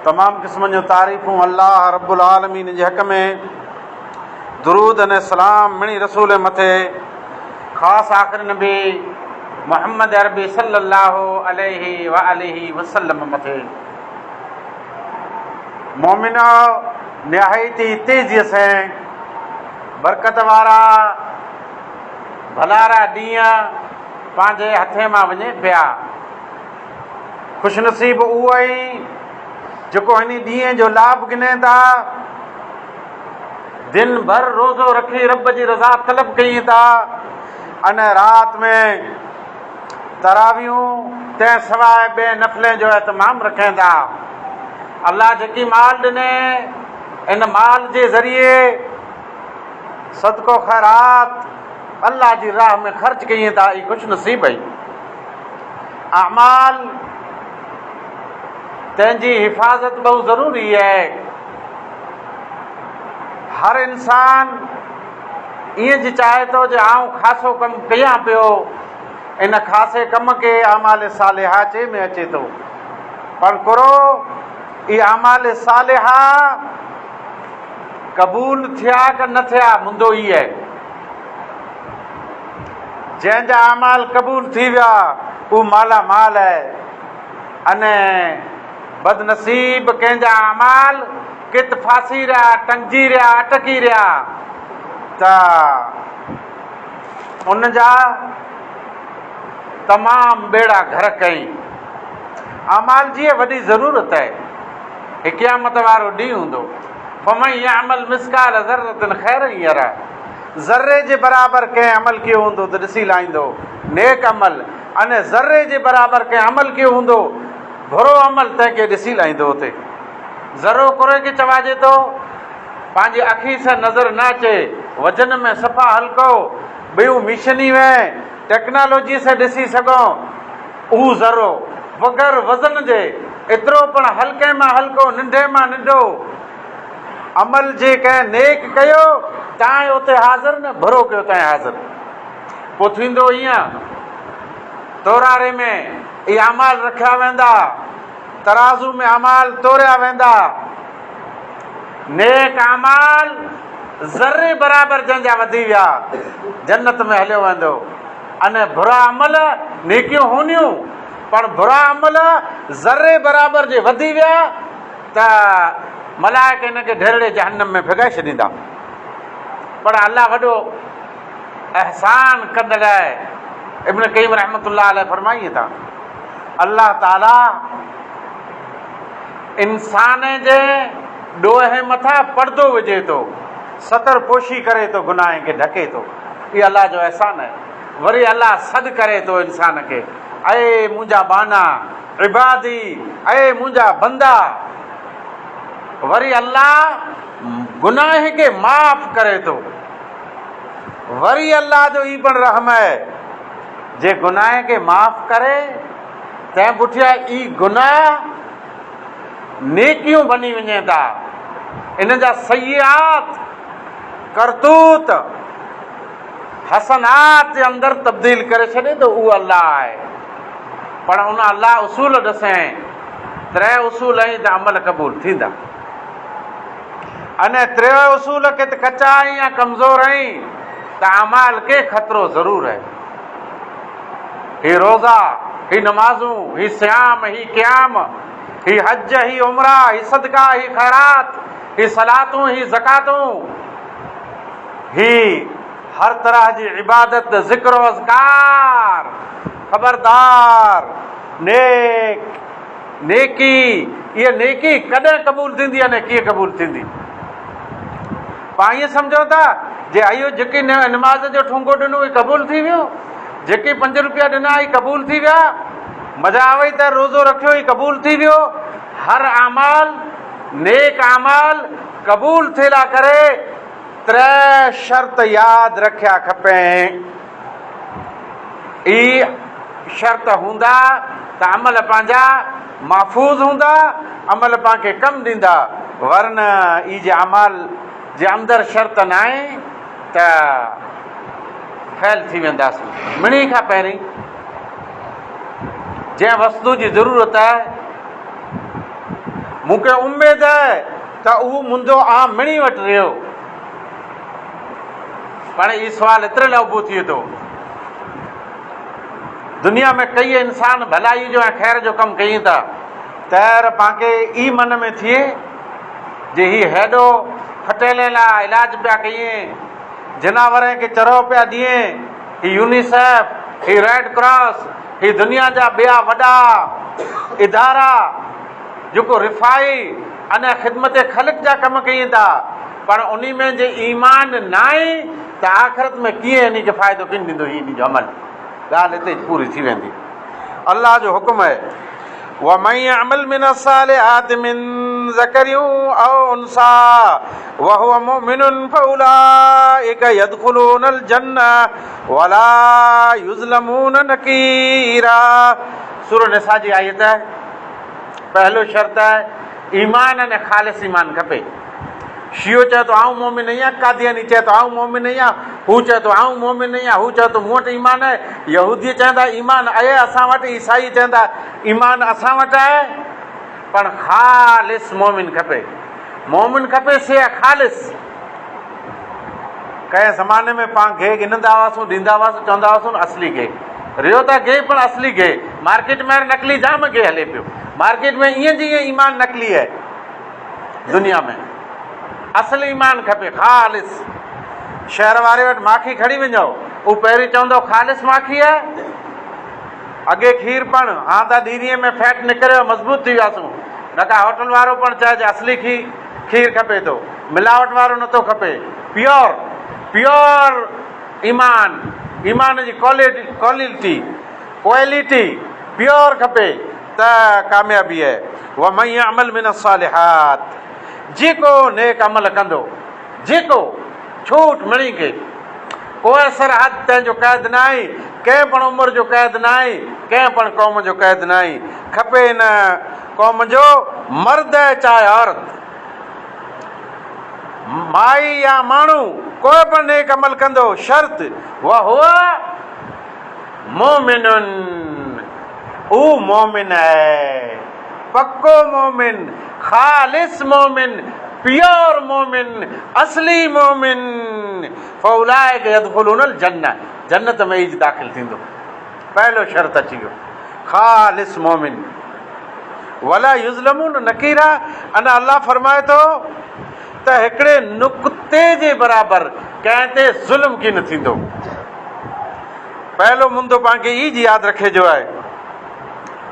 تمام قسمن جون تعريفون الله رب العالمين جي حق ۾، درود ۽ سلام مڻي رسول مٿي، خاص آخر نبي محمد عربي صلي الله عليه واله وسلم مٿي. مؤمنو نهايت ئي تيزيء سين برڪت وارا ڀلارا ڏينهن پنهنجي هٿين مان وڃي پيا. خوش نصيب اهو ئي جيڪو هن ڏينهن جو لاڀ گني ٿا، دن ڀر روزو رکي رب جي رضا طلب ڪئي ٿا، ان رات ۾ تراويحون تنهن سواء ٻين نفلين جو اهتمام رکين ٿا. الله جيڪي مال ڏني ان مال جي ذريعي صدقو خيرات الله جي راهه ۾ خرچ ڪئي ٿا، اي خوش نصيب ئي. اعمال تنهن جي حفاظت بهت ضروري آهي. هر انسان ائين جي چاهي ٿو جي آئون خاصو ڪم ڪيان پيو، ان خاصي ڪم کي اعمال صالحه چئي ۾ اچي ٿو، پر ڪرو اهي اعمال صالحه قبول ٿيا ڪه نه ٿيا مندو ئي آهي. جنهن جا اعمال قبول ٿي ويا اهو مالا مال آهي ۽ بدنصيب ڪنهن جا اعمال ڪت ڦاسي رهيا، ٽنگجي رهيا، اٽڪي رهيا ته ان جا تمام ٻيڙا غرق ڪيائين. اعمال جي وڏي ضرورت آهي. هي قيامت وارو ڏينهن هوندو. فمن يعمل مثقال ذرة خيرا يره. ذري جي برابر ڪنهن عمل ڪيو هوندو ته ڏسي لاهيندو، نيڪ عمل، ۽ ذري جي برابر ڪنهن عمل ڪيو هوندو، برو عمل، تنهن کي ڏسي لاهيندو. اتي ذرو ڪري کي چواجي ٿو، پنهنجي اکين سان نظر نه اچي، وزن ۾ صفا هلڪو، ٻيون مشني ۽ ٽيڪنالوجي سان ڏسي سگهون، اهو ذرو، بغير وزن جي، ايترو پڻ هلڪي مان هلڪو، ننڍي مان ننڍو. عمل جي ڪنهن نيڪ ڪيو تانء اتي حاضر نه برو ڪيو تانء حاضر. پوء ٿيندو ائين، توراري ۾ اهي اعمال رکيا ويندا، ترازو ۾ اعمال توريا ويندا، نيڪ اعمال ذري برابر جنهن جا وڌي ويا جنت ۾ هليو ويندو ۽ برا عمل نيڪيون هونديون پر برا عمل ذري برابر جي وڌي ويا ته ملائڪ هن کي ڍيرڙي جهنم ۾ ڦڪائي ڇڏيندا. پر الله وڏو احسان ڪندڙ آهي. ابن قيم رحمة الله عليه فرمائين ٿا، الله تعالي انسان جي ڏوهه مٿان پردو وجهي ٿو، ستر پوشي ڪري ٿو، گناهن کي ڍڪي ٿو. اهو الله جو احسان آهي. وري الله سڏ ڪري ٿو انسان کي، اي منهنجا ٻانها! عبادي، اي منهنجا بندا! وري الله گناهه کي معاف ڪري ٿو. وري الله جو هي پڻ رحم آهي، جي گناهه کي معاف ڪري، تنهن پٺيان اي گناهه نيڪيون بني وڃين ٿا. ان جا سيئات، ڪرتوت، حسنات جي اندر تبديل ڪري ڇڏي ٿو، اهو الله آهي. پر ان الله اصول ڏسين، تري اصول آهين ته عمل قبول ٿيندا. ان تري اصول کي ته ڪچا آهين يا ڪمزور آهين ته اعمال کي خطرو ضرور آهي. هي روزا، هي نمازون، هي صيام، هي قيام، هي حج، هي عمره، هي صدقا، هي خيرات، هي صلاتون، هي زڪواتون، هي هر طرح جي عبادت، ذڪر و اذڪار، خبردار، نيڪ، نيڪي، اها نيڪي ڪڏهن قبول ٿيندي ۽ ڪيئن قبول ٿيندي؟ پاڻ ائين سمجهون ٿا جي اهو جيڪي نماز جو ٺونگو ڏنو اهي قبول ٿي ويو، جيڪي 5 روپيا ڏنا اهي قبول ٿي ويا، مزا آوئي ته روزو رکيو اهي قبول ٿي ويو، هر اعمال، نيڪ اعمال قبول ٿيلا ڪري تري شرط ياد رکيا کپين. اي شرط هوندا ته عمل پنهنجا محفوظ هوندا، عمل پان کي ڪم ڏيندا، ورنه اي جي اعمال جي اندر شرط ناهي ته فيل ٿي وينداسون. مڙني کان پهرين جنهن وستو جي ضرورت آهي. مون کي اميد آهي ته اهو منهنجو عام مڙئي وٽ رهيو. پاڻ هي سوال ايتري لاء اڀو ٿئي ٿو. دنيا ۾ ڪيئي انسان ڀلائي جو ۽ خير جو ڪم ڪين ٿا. تير پان کي ئي من ۾ ٿئي جي هي هيڏو ڦٽيلين لاء علاج پيا ڪيئين، جناورين کي چرو پيا ڏين، هي يونيسيف، هي ريڊ ڪراس، هي دنيا جا ٻيا وڏا ادارا جيڪو رفاهي ۽ خدمت خلق جا ڪم ڪين ٿا پر انهي ۾ جي ايمان ناهي ته آخرت ۾ ڪيئن انهي کي فائدو ڪين ڏيندو هي انهي جو عمل. ڳالهه هتي پوري ٿي ويندي. الله جو حڪم آهي ومن يعمل من الصالحات من ذڪر او انثيٰ وهو مؤمن فاولئک يدخلون الجنة ولا يظلمون نقيرا. سورة نساء جي آيت آهي. پهلو شرط آهي ايمان ۽ خالص ايمان کپي. شيعو چئي ٿو آئون مؤمن آهيان، قادياني چئي ٿو آئون مؤمن آهيان، هو چئي ٿو آئون مؤمن آهيان، هو چئي ٿو مون وٽ ايمان آهي، يهودي چون ٿا ايمان آهي اسان وٽ، عيسائي چون ٿا ايمان اسان وٽ آهي، پر خالص مؤمن کپي. مؤمن کپي سي آهي خالص. ڪنهن زماني ۾ پاڻ گيهه ڳنهندا هئاسون، ڏيندا هئاسون، چوندا هئاسون اصلي گيهه. رهيو ته گيهه پڻ اصلي گيهه. مارڪيٽ ۾ هاڻي نقلي جام گيهه هلي پيو. مارڪيٽ ۾ ائين جيئن ايمان نقلي آهي. دنيا ۾ اصل ايمان کپي خالص. شهر واري وٽ ماکي کڻي وڃو، هو پهرين چوندو خالص ماکي آهي. اڳي کير پڻ، هان ته ڏيريء ۾ فيٽ نڪريو مضبوط ٿي وياسون. نه ڪا هوٽل وارو پڻ چئي جي اصلي کير کپي ٿو، ملاوٽ وارو نٿو کپي. پيور، پيور ايمان، ايمان جي ڪوالٽي، Quality، pure کپي ته ڪاميابي آهي. ومن يعمل من الصالحات جيڪو نيڪ عمل ڪندو، جيڪو ڇوٽ مڙئي کي، ڪوئي سرحد تنهن جو قيد ناهي، ڪنهن پڻ عمر جو قيد ناهي، ڪنهن پڻ قوم جو قيد ناهي، کپي ان قوم جو مرد چاهي عورت، مائي يا ماڻهو، ڪوئي پڻ نيڪ عمل ڪندو، شرط، وهو مؤمن، هو مؤمن آهي، پڪو مؤمن، خالص مؤمن، پيور مؤمن، اصلي مؤمن، فاولئک يدخلون الجنة، جنت ۾ ئي داخل ٿيندو. پهلو شرط اچي ويو، خالص مؤمن. ولا يظلمون نقيرا، ان الله فرمائي ٿو ته هڪڙي نقطي جي برابر ڪنهن تي ظلم ڪين ٿيندو. پهلو مندو پاڻ کي عيد ياد رکيجو آهي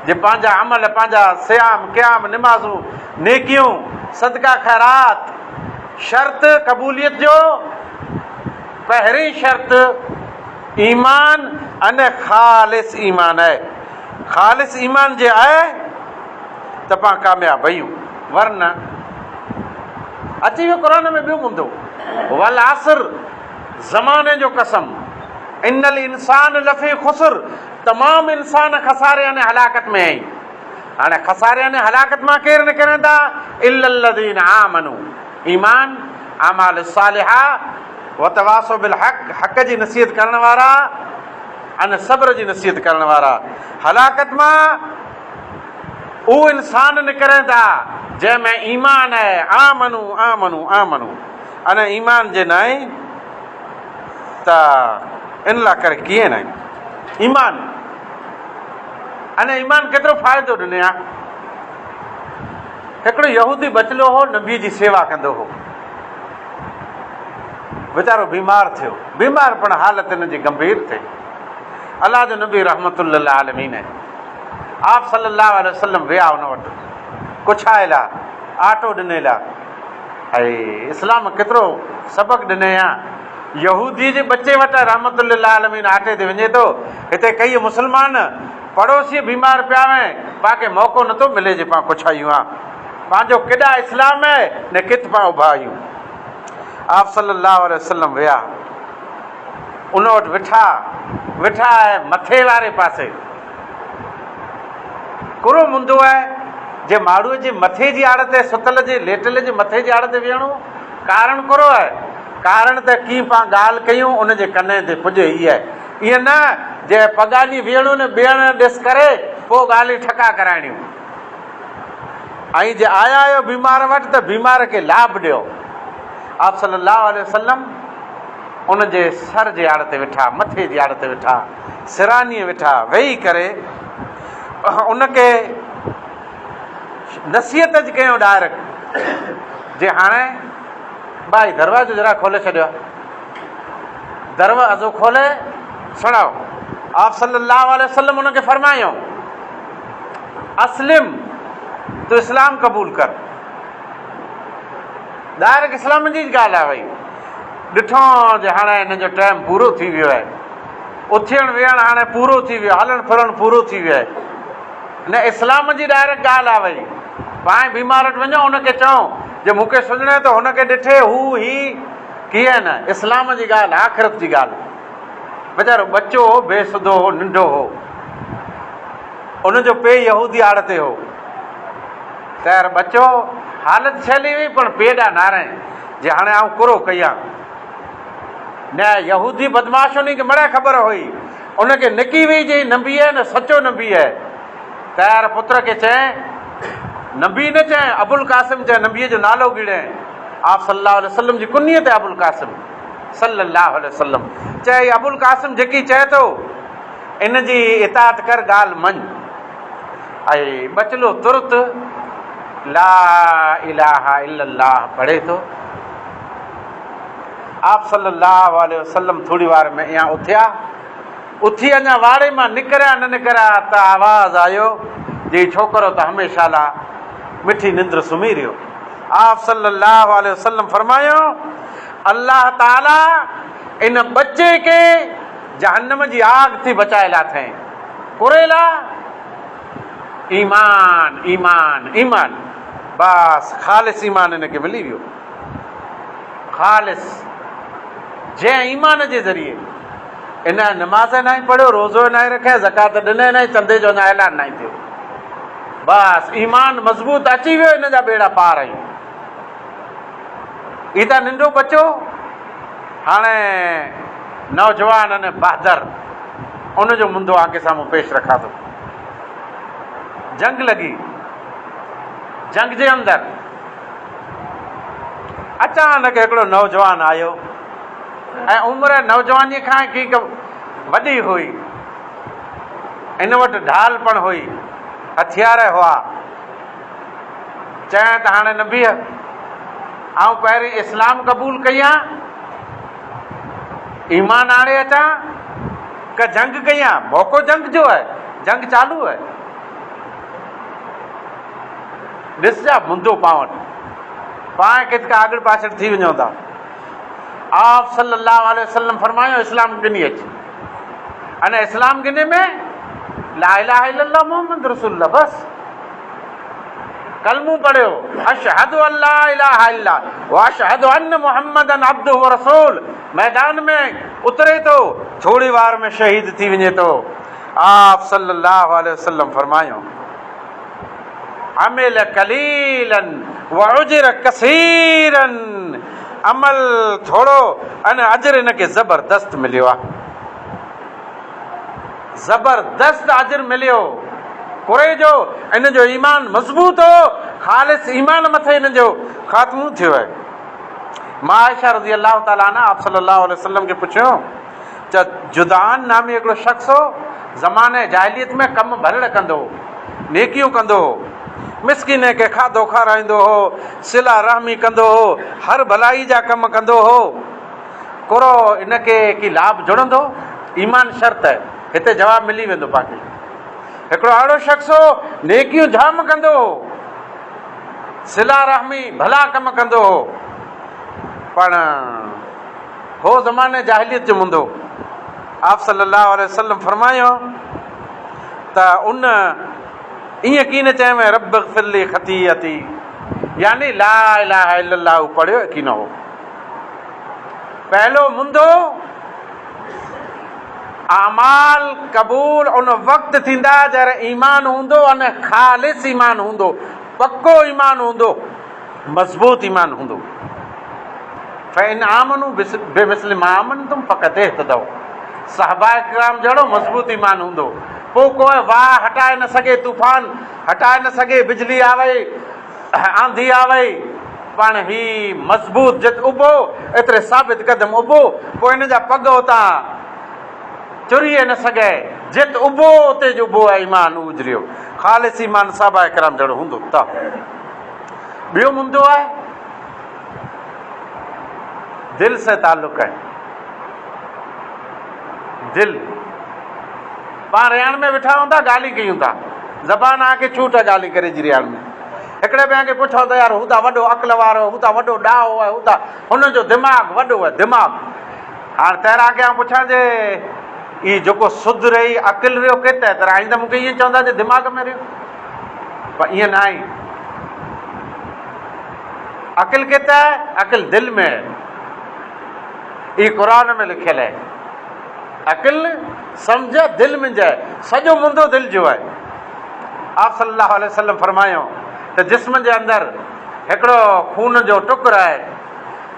جي پنهنجا عمل پنهنجا صيام قيام نمازون نيڪيون صدقا خيرات شرط قبوليت جو پهرين شرط ايمان ان خالص ايمان آهي خالص ايمان جي آهي ته پاڻ ڪامياب آهيون ورنه اچي ويو قرآن ۾ ٻيو مندو والعصر زماني جو قسم ان الانسان لفي خسر تمام انسان خساري يعني هلاڪت ۾ آهن. هاڻي خساري يعني هلاڪت مان ڪير نڪرن ٿا؟ الا الذين آمنوا ايمان، اعمال الصالحه وتواصوا بالحق حق جي نصيحت ڪرڻ وارا ۽ صبر جي نصيحت ڪرڻ وارا هلاڪت مان اهو انسان نڪرن ٿا جنهن ۾ ايمان آهي آمنوا آمنوا آمنوا ان ايمان جي ناهي ته ان لاء ڪري ڪيئن ناهي ايمان ان ايمان ڪيترو فائدو ڏني آ. هڪڙو يهودي ٻچلو هو نبي جي سيوا ڪندو هو ويچارو بيمار ٿيو بيمار پڻ حالت ان جي گنڀير ٿي الله جو نبي رحمت للعالمين آپ صلي الله عليه وسلم ويا ان وٽ ڪڇائي لا آٽو ڏني لا اي اسلام ڪيترو سبق ڏني آ. يهودي جي ٻچي وٽ رحمت للعالمين آٽي تي وڃي ٿو. هتي ڪيئي مسلمان پڙوسي بيمار پيا وين پان کي موقعو نٿو ملي جي پان ڪڇايون آ. پانجو ڪيڏا اسلام اي نه ڪٿ پان اڀا آهيون. آپ صلي الله عليه وسلم ويا ان وٽ وٺا وٺا اي مٿي واري پاسي. ڪرو مندو آهي، جي ماڙهوء جي مٿي جي آڙ تي ستل جي ليٽيل جي مٿي جي آڙ تي ويهڻو، ڪارڻ ڪرو آهي، ڪارڻ ته ڪي پان ڳالهه ڪيون ان جي ڪنين تي پڄي ئي آهي، ائين نه جي پڳاني ويهڻو نه ٻيڻ ڏس ڪري پوء ڳالهيون ٺڪا ڪرائڻيون. ۽ جي آيا آهيو بيمار وٽ ته بيمار کي لاڀ ڏيو. آپ صلي الله عليه وسلم ان جي سر جي آڙ تي ويٺا، مٿي جي آڙ تي ويٺا، سرانيء ويٺا، ويهي ڪري ان کي نصيحت جي ڪيون ڊائريڪٽ جي هاڻي ٻائي دروازو ذرا کولي ڇڏيو. دروازو کولي سڻاؤ. آپ صلي الله عليه وسلم ان کي فرمايو اسلم تو اسلام قبول ڪر. ڊائريڪٽ اسلام جي ڳالهه آهي ڀئي. ڏٺو جي هاڻي هن جو ٽائيم پورو ٿي ويو آهي. اٿيڻ ويهڻ هاڻي پورو ٿي ويو، هلڻ ڦرڻ پورو ٿي ويو آهي. نه اسلام جي ڊائريڪٽ ڳالهه آهي ڀئي. پاڻ بيمار وٽ وڃو ان کي چئو جي مون کي سڃڻي ته هن کي ڏٺي هو هي ڪيئن نه اسلام جي ڳالهه آخرت جي ڳالهه. ويچارو ٻچو هو، بي سڌو هو، ننڍو هو. ان جو پيء يهودي آڙ تي هو. تيار ٻچو حالت ڇيلي هئي پر پيء ڏانهن نارين جي هاڻي آئون ڪرو ڪيان. نه يهودي بدمعاش انهي کي مڙئي خبر هئي. ان کي نڪي وئي جي هي نبي آهي نه سچو نبي آهي. تيار پتر کي چئين، نبي نه چئين، ابوالقاسم چئين، نبيء جو نالو ڳيڙين. آپ صلي الله عليه وسلم جي ڪنيت آهي ابوالقاسم. صلي الله عليه وسلم چئي ابوالقاسم جيڪي چئي ٿو ان جي اطاعت ڪر ڳالهه مڃ. ۽ ٻچلو ترت لا اله الا الله پڙهي ٿو. آپ صلي الله عليه وسلم ٿوري وار ۾ ايان اٿيا. اٿي اڃا واڙي مان نڪريا نه نڪريا ته آواز آيو جي ڇوڪرو ته هميشه لا مٺي نندر سمهي رهيو. آپ صلي الله عليه وسلم فرمايو، الله تعالي ان ٻچي کي جهنم جي آگ ٿي بچائي لاٿئين. ڪريلا ايمان ايمان ايمان بس خالص ايمان هن کي ملي ويو. خالص جنهن ايمان جي ذريعي ان نماز ناهي پڙهيو، روزو ناهي رکيو، زڪوات ڏني ناهي، چندي جو اڃا اعلان ناهي ٿيو. بس ايمان مضبوط اچي ويو ان جا ٻيڙا پار آهيون. هي ته ننڍو ٻچو هاڻي نوجوان ۽ بهادر ان جو مندو آنکي سامهون پيش رکان ٿو. جنگ لڳي. جنگ جي اندر اچانڪ هڪڙو نوجوان آيو ۽ عمر نوجوانيء کان ڪي وڏي هئي. ان وٽ ڍال پڻ هئي، هٿيار هئا. چيائين ته هاڻي نبيء، آئون پهرين اسلام قبول ڪيان، ايمان آڻي اچان ڪه جنگ ڪيان؟ موقعو جنگ جو آهي، جنگ چالو آهي. ڏسجا مندو پانوٽ، پاڻ ڪٿ ڪا آڳڙ پاڇڙ ٿي وڃون ٿا. آپ صلي الله عليه وسلم فرمايو اسلام ڳني اچ. ان اسلام ڳني ۾ لا اله الا الله محمد رسول الله بس. ڪلمو پڙهيو، اشهد ان لا اله الا واشهد ان محمدا عبده ورسول، ميدان ۾ اتري ٿو، ٿوري وار ۾ شهيد ٿي وڃي ٿو. آپ صلي الله عليه وسلم فرمايو، عمل قليلا واجر ڪثيرا، عمل ٿورو ان اجر ان کي زبردست مليو آهي. زبردست اجر مليو. ڪري جو ان جو ايمان مضبوط هو، خالص ايمان مٿي ان جو خاتمو ٿيو آهي. ماء عائشه رضي الله تعالٰي عنها آپ صلي الله عليه وسلم کي پڇيو ته جدعان نامي هڪڙو شخص هو، زمانه جاهليت ۾ ڪم ڀلڙ ڪندو هو، نيڪيون ڪندو هو، مسڪينن کي کاڌو کارائيندو هو، صله رحمي ڪندو هو، هر ڀلائي جا ڪم ڪندو هو. ڪرو ان کي ڪي لاڀ جڙندو؟ ايمان شرط آهي. هتي جواب ملي ويندو پاڻ کي. هڪڙو اهڙو شخص هو، نيڪيون جام ڪندو هو، صله رحمي، ڀلا ڪم ڪندو هو، پر هو زماني جاهليت جو منڌو. آپ صلي الله عليه وسلم فرمايو ته ان ائين ڪين چيائين رب اغفر لي خطيئتي يعني لا اله الا الله پڙهيو ڪين هو. پهلو منڌو اعمال قبول ان وقت ٿيندا جڏهن ايمان هوندو ان خالص ايمان هوندو، پڪو ايمان هوندو، مضبوط ايمان هوندو. فإن آمنوا بمثل ما آمنتم فقد اهتدوا صحابه ڪرام جهڙو مضبوط ايمان هوندو پوء ڪوئي واء هٽائي نه سگهي، طوفان هٽائي نه سگهي، بجلي آوي. آنڌي آ وئي، پاڻ هي مضبوط جت اڀو، ايتري ثابت قدم اڀو، پوء هن جا پڳ اتان چريئي نه سگهي، جت اڀو اتي جو اڀو آهي ايمان اجريو، خالص ايمان صحابه ڪرام جهڙو هوندو ته ٻيو مندو آهي دل سي تعلق آهي دل پاڻ رياڻ ۾ ويٺا هوندا ڳالهيون ڪيون ٿا زبان آ کي ڇوٽ آ ڳالهيون ڪري جي رياڻ ۾ هڪڙي ٻئي کي پڇو ته يار هو ته وڏو عقل وارو هو ته وڏو ڏاهو آهي هو ته هن جو دماغ وڏو آهي دماغ هاڻ تهرا کي آئون پڇان جي اي جيڪو سڌ رهي عقل رهيو ڪٿي آهي تهرا آئين ته مون کي ائين چوندا جي دماغ ۾ رهيو پر ائين نه آهي عقل ڪٿي آهي عقل دل ۾ آهي اي قرآن ۾ لکيل آهي عقل سمجهه دل منجهه آهي، سڄو مندو دل جو آهي. آپ صلي الله عليه وسلم فرمايو ته جسم جي اندر هڪڙو خون جو ٽڪر آهي،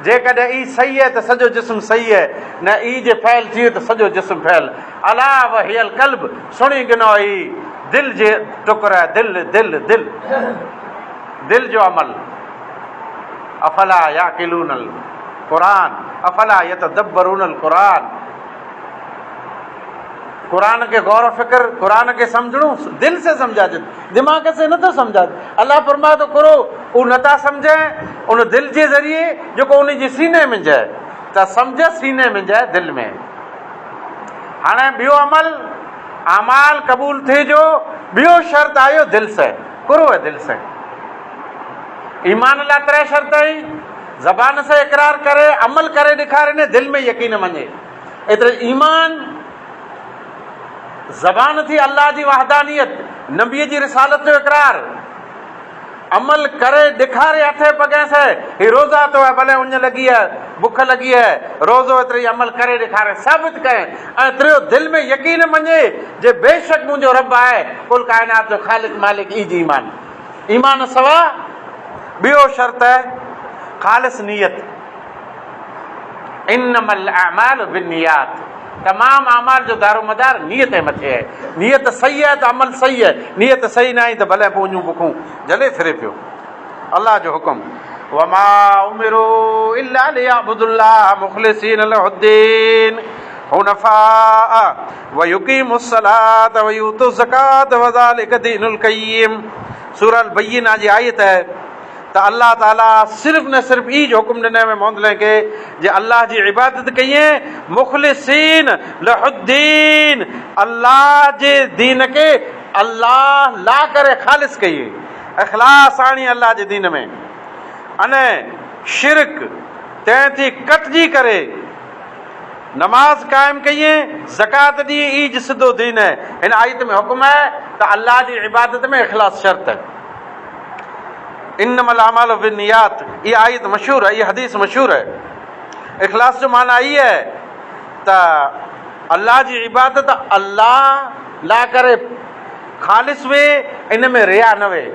جيڪڏهن اي صحيح آهي ته سڄو جسم صحيح آهي، نه اي جي فعل ٿي ويو ته سڄو جسم فعل. الا وهي القلب، سڻي ڳنو اي دل جي ٽڪر آهي، دل دل دل دل جو عمل. افلا يعقلون القرآن افلا يتدبرون القرآن قرآن کي غور و فڪر قرآن کي سمجھڻو دل سي سمجھا جي دماغ سي نٿو سمجھا الله فرمائي ٿو کرو او نٿا سمجھين ان دل جي ذريعي جيڪو ان جي سيني ۾ جائي ته سمجھ سيني ۾ جائي دل ۾ هاڻي ٻيو عمل اعمال قبول ٿئي جو ٻيو شرط آيو دل سي کرو ہے دل سي ايمان لاء تري شرط آهن زبان سان اقرار ڪري عمل ڪري ڏيکاري نه دل ۾ يقين مڃي ايتري ايمان زبان ٿي الله جي وحدانيت نبي جي رسالت جو اقرار عمل ڪري ڏيکاري هٿي پڳين سي هي روزا تو ہے ڀلي اڃ لڳي ہے بک لڳي ہے روزو ايتري عمل ڪري ڏيکاري ثابت ڪري ۽ تريو دل ۾ يقين مڃي جي بيشڪ منهنجو رب آهي ڪل ڪائنات جو خالق مالڪ اي جي ايمان ايمان سوا ٻيو شرط آهي خالص نيت انما الاعمال بالنيات تمام اعمال جو دارومدار نيت جي مٿي آهي نيت صحيح آهي ته عمل صحيح آهي نيت صحيح نه آهي ته ڀلي پوء اڃون بکون جلي ڦري پيو الله جو حڪم وما امروا الا ليعبدوا الله مخلصين له الدين حنفاء ويقيموا الصلاة ويؤتوا الزڪاة وذلڪ دين القيم سورة البينه جي آيت آهي ته الله تعالي صرف نه صرف اي جو حڪم ڏنو ۾ موندلين کي جي الله جي عبادت ڪئين مخلصين له الدين الله جي دين کي الله لا ڪري خالص ڪئين اخلاص آڻي الله جي دين ۾ ان شرڪ تنهن ٿي ڪٽجي ڪري نماز قائم ڪئين، زڪوات ڏين، ايج سڌو دين آهي. هن آيت ۾ حڪم آهي ته الله جي عبادت ۾ اخلاص شرط آهي. انما الاعمال بالنيات اها آيت مشهور آهي، اها حديث مشهور آهي. اخلاص جو معنيٰ هي آهي ته الله جي عبادت الله لاء ڪري خالص وي، ان ۾ رياء نه وي.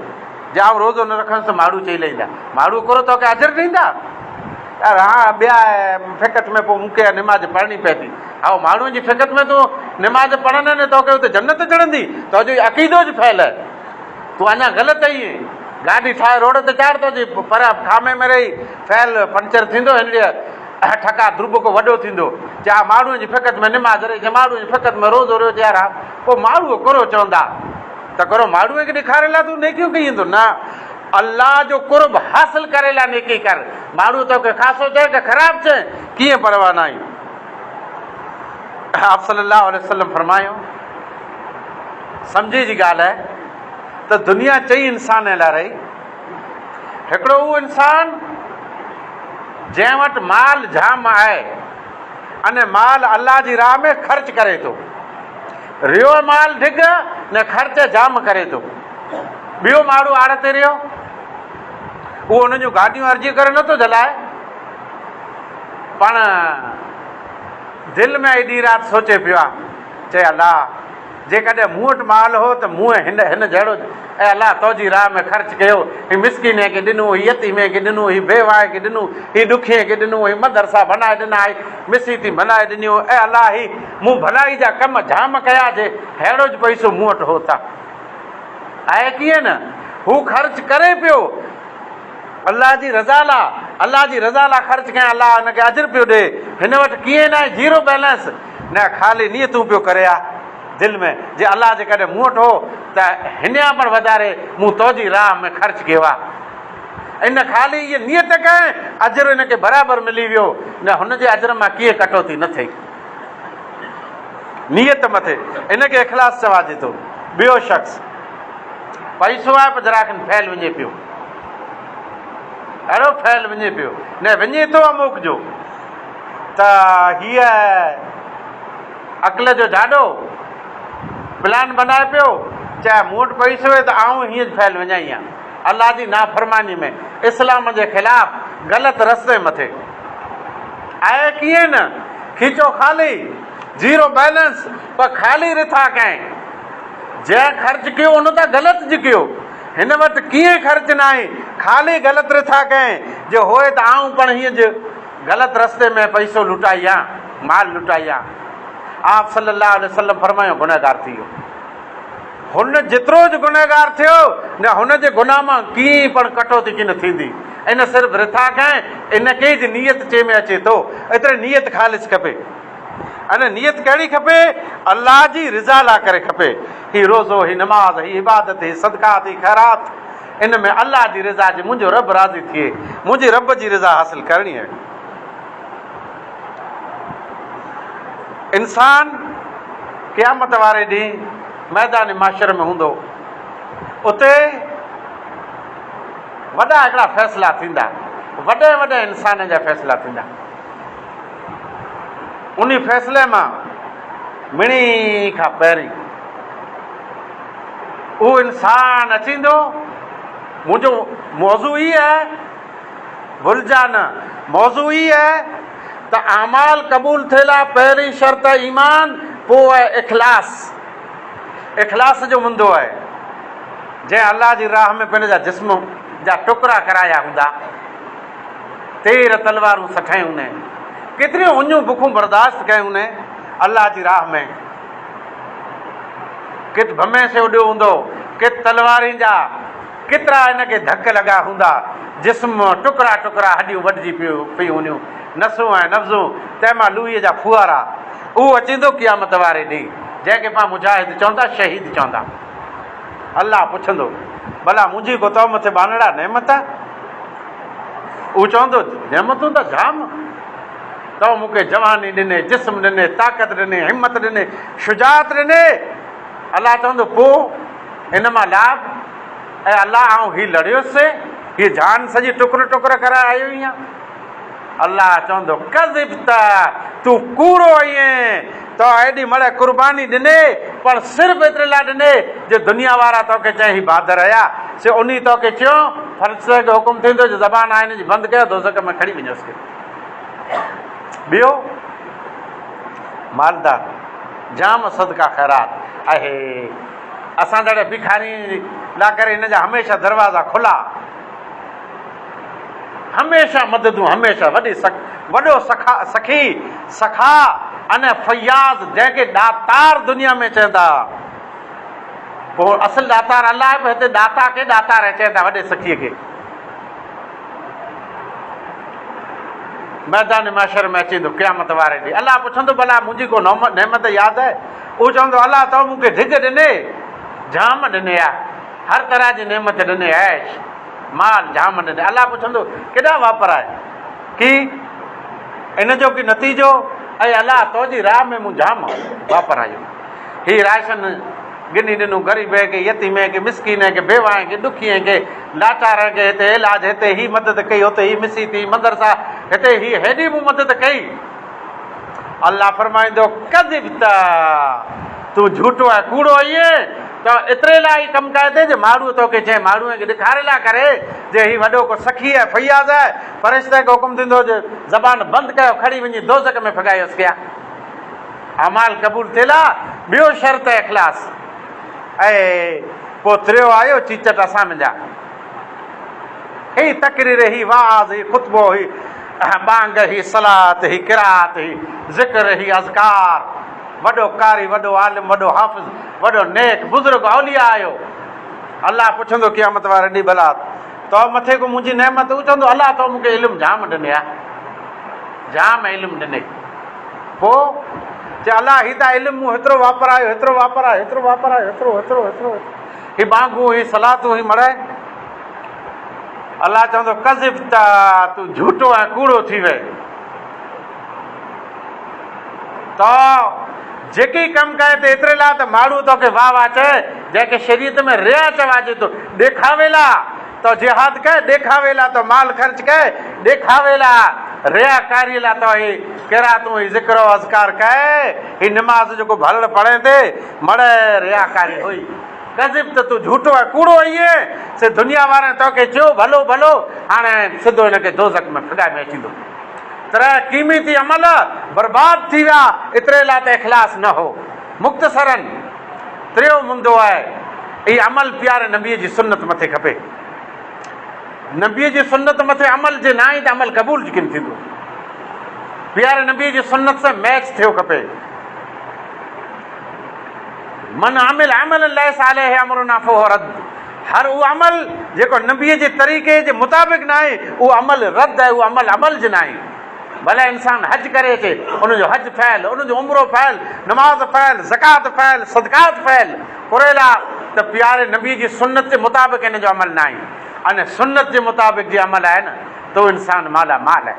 جي آئون روزو نه رکندس ته ماڙهو چئي لهيندا. ماڙهو ڪرو توکي اجر ڏيندا؟ يار ها ٻيا فقت ۾ پوء مون کي اها نماز پڙهڻي پئي ٿي. هائو ماڻهوء جي فقت ۾ تون نماز پڙهندين ته توکي اتي جنت چڙهندي. تنهنجو اهو عقيدو ج ڦهل آهي. تون اڃا غلط آهين. گاڏي ٺاهي روڊ تي چاڙهه تنهنجي پر خامي ۾ رهي ڦهل پنچر ٿيندو هنڙيء ٺڪا درٻڪو وڏو ٿيندو. چي ها ماڻهوء جي فقت ۾ نماز رهي چي ماڻهوء جي فقت ۾ روزو رهيو چي يار ها پوء ماڻهوء ڪرو چوندا ته ڪرو ماڻهوء کي ڏيکارڻ لاء تون نيڪيون ڪيئن ٿو نه الله جو قرب حاصل ڪري لاء نيڪي ڪر. ماڻهو توکي خاصو چئي ڪه خراب چئي، ڪيئن پرواهه ناهي. آپ صلي الله عليه وسلم فرمايو، سمجهي جي ڳالهه آهي ته دنيا چئي انسانن لاء رهي. هڪڙو اهو انسان جنهن وٽ مال جام آهي ان مال الله جي راهه ۾ خرچ ڪري ٿو. ريو مال ڍڳ نه خرچ جام ڪري ٿو. ٻيو ماڙهو آڙ تي رهيو، اهو هن جون گاڏيون عرضي ڪري نٿو جلائي، پاڻ دل ۾ ايڏي رات سوچي پيو آ، چئي الله جيڪڏهن مون وٽ مال هو ته مون هن هن جهڙو اي الله تو جي راهه ۾ خرچ ڪيو، هي مسڪيني کي ڏنو، هي يتيمي کي ڏنو، هي بيواهه کي ڏنو، هي ڏکين کي ڏنو، هي مدرسا بنائي ڏنا، هي مسيتي بنائي ڏنيون، اي الله هي مون ڀلائي جا ڪم جام ڪيا جي ههڙو ج پئسو مون وٽ هو ته. آهي ڪيئن نه؟ هو خرچ ڪري پيو، الله جي رضا لا، الله جي رضا لا خرچ ڪيان، الله هن کي اجر پيو ڏي. هن وٽ ڪيئن ناهي زيرو بيلنس، نه خالي نيتون پيو ڪري آ دل ۾ جي الله جيڪڏهن مون وٽ هو ته هنيان پڻ وڌاري مون تو جي راهه ۾ خرچ ڪيو آ. ان خالي ايء نيت ڪئين، اجر هن کي برابر ملي ويو، نه هن جي اجر مان ڪيئن ڪٽوتي نه ٿئي. نيت مٿي ان کي اخلاص چواجي ٿو. ٻيو شخص پئسو آهي پر ذرا کن ڦهل وڃي پيو. اهڙو ڦهل وڃي پيو، نه وڃي ٿو اموڪ جو ته هيء عقل جو جاڏو پلان بنائي پيو، چئه مون وٽ پئسو آهي ته آئون هيئن ڦهل وڃائيان. الله جي نافرماني ۾ اسلام جي خلاف غلط رستي مٿي آهي ڪيئن نه کيچو خالي زيرو بيلنس پر خالي رٿا ڪنهن جنهن خرچ ڪيو ان ته غلط جڪيو هن وٽ ڪيئن خرچ ناهي خالي غلط رٿا ڪنهن جي هوء ته آئون پڻ هيئن جي غلط رستي ۾ پئسو لٽائيان مال لٽائيان آپ صلي الله عليه وسلم فرمايو گنهگار ٿي ويو. هن جيترو جو گنهگار ٿيو نه هن جي گناهه مان ڪيئن پڻ ڪٽوتي ڪين ٿيندي. ان صرف رٿا ڪنهن ان ڪي جي نيت چي ۾ اچي ٿو ايتري نيت خالص کپي. ان نيت ڪهڙي کپي الله جي رضا لا ڪري کپي. هي روزو هي نماز هي عبادت هي صدقات هي خيرات ان ۾ الله جي رضا جي منهنجو رب راضي ٿئي منهنجي رب جي رضا حاصل ڪرڻي آهي. انسان قيامت واري ڏينهن ميدان محشر ۾ هوندو، اتي وڏا هڪڙا فيصلا ٿيندا، وڏي وڏي انسانن جا فيصلا ٿيندا. انهي فيصلي مان مڙني کان پهرين اهو انسان اچيندو، منهنجو موضوع هي آهي، ڀلجا نه، موضوع هي آهي ته اعمال قبول ٿيل آ پهرين شرط آهي ايمان پوء آهي اخلاص اخلاص جو مندو آهي جنهن الله جي راهه ۾ پنهنجا جسم جا ٽڪرا ڪرايا هوندا تير تلوارون سٺايون نه ڪيتريون اڃون بکون برداشت ڪيون نه الله جي راهه ۾ ڪت ڀمي سي اڏيو هوندو ڪت تلوارين جا ڪيترا هن کي ڌڪ لڳا هوندا، جسم ٽڪرا ٽڪرا، هڏيون وڍجي پيون هونديون، نسون ۽ نبضون، تنهن مان لوهيء جا ڦوهارا. اهو اچيندو قيامت واري ڏينهن، جنهن کي پاڻ مجاهد چوندا، شهيد چوندا. الله پڇندو، ڀلا منهنجي ڪو تو مٿي ٻانهڙا نعمت؟ اهو چوندو، نعمتون ته جام، تو مون کي جواني ڏني، جسم ڏني، طاقت ڏني، همت ڏني، شجاعت ڏني. الله چوندو، پوء ان مان لاڀ؟ اي الله آئون هي لڙيس، هي جھان سڄي ٽڪر ٽڪر ڪرائي آيو آهيان. الله چوندو، ڪذبت، تون ڪوڙو آهين، تو ايڏي مڙهه قرباني ڏني، پر صرف ايتري لاء ڏني جو دنيا وارا توکي چين هي بھادر هيا، سي انهي توکي چيو، فرشتي کي حڪم ٿيندو جو زبان آهن جي بند ڪيو دوزخ ۾ کڻي وڃوس کي. ٻيو مالدار جام صدقا خيرات اهي اسان جهڙي بکارين لا ڪري هن جا هميشه دروازا کلا هميشه مددون هميشه وڏي سک وڏو سکا سخي سخا ان فياض جنهن کي ڏاتار دنيا ۾ چوندا پوء اصل ڏاتار الله آهي پر هتي ڏاتا کي ڏاتار چوندا وڏي سخي کي ميدان محشر ۾ اچيندو قيامت واري ڏينهن الله پڇندو ڀلا منهنجي ڪو نعمت ياد آهي؟ اهو چوندو الله تو مون کي ڍڳ ڏني، جام ڏني آهي، هر طرح جي نعمت ڏني، عيش، مال جام ڏني. الله پڇندو ڪيڏانهن واپرائي؟ ڪي ان جو ڪي نتيجو؟ اي الله تو جي راهه ۾ مون جام واپرايو. هي راشن گني ڏنو غريبين کي، يتيمين کي، مسڪينين کي، بيواهين کي، ڏکين کي، لاچارن کي، هتي علاج، هتي هي مدد ڪئي، هتي هي مسيت، هي مدرسا، هتي هي هيڏي مون مدد ڪئي. الله فرمائيندو، ڪذبت، تون جهوٽو ۽ ڪوڙو آهين، تو ايتري لاء هي ڪم ڪيو اٿئي جو ماڻهوء توکي چئي، ماڻهوء کي ڏيکاري لاء ڪري، جي هي وڏو ڪو سخي ۽ فياض آهي. فرشتي کي حڪم ٿيندو جو زبان بند ڪيو، کڻي وڃي دوزخ ۾ ڦڳايوس ڪيا. اعمال قبول ٿيلا، ٻيو شرط اخلاص. ۽ پوء تريو آيو چيچٽ اسان منجا. هي تقرير، هي وعظ، هي خطبو، هي بانگ، هي صلات، هي قرات، هي ذڪر، هي اذڪار. وڏو قاري، وڏو عالم، وڏو حافظ، وڏو نيڪ بزرگ اولياء آيو. الله پڇندو قيامت واري ڏينهن ڀلا تو مٿي ڪو منهنجي نعمت، هو چوندو الله تو مون کي علم جام ڏني آ، جام علم ڏني. پوء چي الله هي ته علم مون هيترو واپرايو، هيترو واپرايو، هيترو واپرايو، هيترو هيترو هيترو، هي بانگون، هي صلاتون، هي مڙئي. الله چوندو ڪذبت، تون جهوٽو ۽ ڪوڙو ٿي وئين. تو جيڪي ڪم ڪئي ته ايتري لاء ته ماڻهو توکي واهه واهه چئي، جنهن کي شريعت ۾ ريا چواجي ٿو، ڏيکاوي لاء تو جهاد ڪئي، ڏيکاوي لاء تو مال خرچ ڪئي، ڏيکاوي لاء رياڪاريء لاء تو هي قراتون، هي ذڪر و اذڪار ڪئي، هي نماز جيڪو ڀلڙ پڙهين تي، مڙئي رياڪاري هئي. ڪذب ته تون جهوٽو ۽ ڪوڙو آهين، سي دنيا وارن توکي چيو ڀلو ڀلو، هاڻي سڌو هن کي دوزخ ۾ ڦڳائي ۾ اچيندو. ترهه قيمتي عمل برباد ٿي ويا، ايتري لاء ته اخلاص نه هو. مختصراً ٽيون مندو آهي، هي عمل پياري نبيء جي سنت مٿي کپي. نبيء جي سنت مٿي عمل جي ناهي ته عمل قبول ڪين ٿيندو. پياري نبيء جي سنت سان ميچ ٿيو کپي. من عمل عملا ليس عليه امرنا فهو رد هر اهو عمل جيڪو نبيء جي طريقي جي مطابق ناهي اهو عمل رد آهي اهو عمل عمل جي ناهي. ڀلي انسان حج ڪري اچي ان جو حج فعل ان جو عمرو فعل نماز فعل زڪوات فعل صدقات فعل ڪريلا ته پياري نبي جي سنت جي مطابق ان جو عمل ناهي ان سنت جي مطابق جي عمل آهي نه ته اهو انسان مالا مال آهي.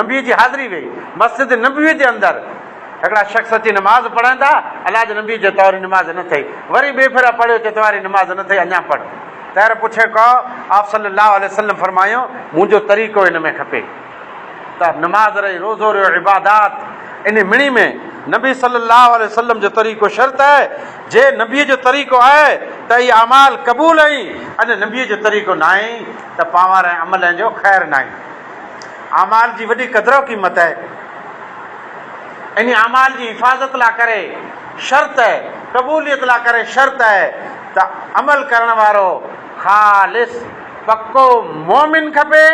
نبي جي حاضري وئي مسجد نبوي جي اندر هڪڙا شخص اچي نماز پڙهن ٿا، الله جي نبي چيو تواري نماز نه ٿئي، وري ٻئي ڦيرا پڙهيو چيو تواري نماز نه ٿئي اڃا پڙهه، تهر پڇي ڪو آپ صلي الله عليه وسلم فرمايو منهنجو طريقو ان ۾ کپي ته نماز رهي روزو رهيو عبادات ان مڻي ۾ نبي صلي الله عليه وسلم جو طريقو شرط آهي جي نبي جو طريقو آهي ته اهي اعمال قبول آهن ان نبي جو طريقو ناهي ته پانوار ۽ عملن جو خير ناهي اعمال جي وڏي قدر و قيمت آهي. انهي اعمال جي حفاظت لا ڪري شرط آهي، قبوليت لا ڪري شرط آهي ته عمل ڪرڻ وارو خالص پڪو مؤمن کپي.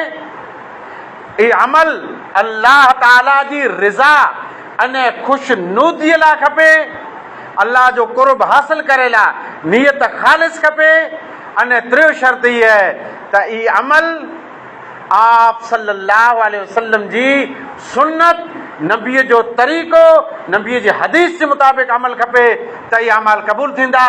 اهي عمل الله تعالي جي رضا ۽ خوشنوديء لا کپي. الله جو قرب حاصل ڪري لا نيت خالص کپي ۽ ٽيون شرط هي آهي ته اهي عمل آپ صلّي اللّٰه عليه وسلّم جي سنّت، نبي جو طريقو، نبي جي حديث جي مطابق عمل کپي ته اهي اعمال قبول ٿيندا.